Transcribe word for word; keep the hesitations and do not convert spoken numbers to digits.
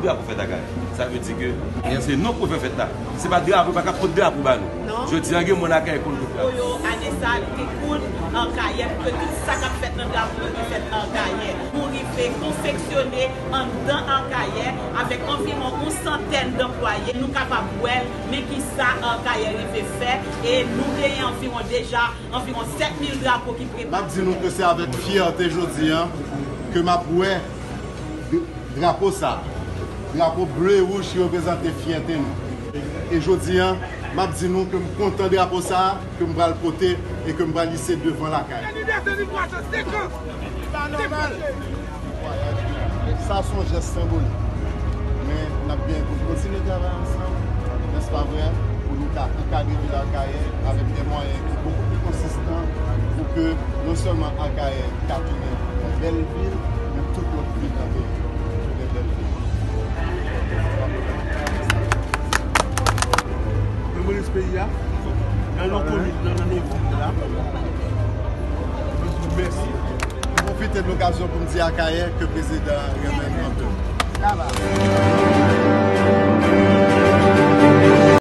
Drapo fèt Akayè. Sa vle di ke se nou k pou fè fèt la. Se pa drapo, pa ka pot drapo ba nou. Jodi a, gen moun Akayè konn pot drapo. Yo, ane sa, li te koud Akayè, pou ke tout sa k ap fèt nan drapo yo te fèt Akayè. Nou rive konfeksyone anndan Akayè avèk anviwon yon santèn anplwaye. Nou kapab wè l, men ki sa Akayè rive fè, e nou genyen anviwon deja, anviwon sèt mil drapo ki prepare. M ap di nou ke se avèk fyète jodi a ke m ap wè drapo sa, drapo ble e wouj ki reprezante fyète nou. E jodi a, m ap di nou ke m kontan drapo sa ke m pral pote e ke m pral ise devan lakay. Libète nou pou atann senk an. Sa se yon jès senbolik. Men n ap gen pou n kontinye travay ansanm, nèspa vre, pou nou ka ankadre vil Akayè avèk de mwayen ki bokou pli konsistan pou ke non sèlman Akayè ka tounen yon bèl vil, men tout lòt vil nan peyi yo tounen bèl vil. Mwen, mwen rès peyi a, nan non komin nan, nan non vil la. Mwen di nou mèsi. Mwen pwofite de lokazyon pou m di Akayè ke prezidan an renmen l anpil.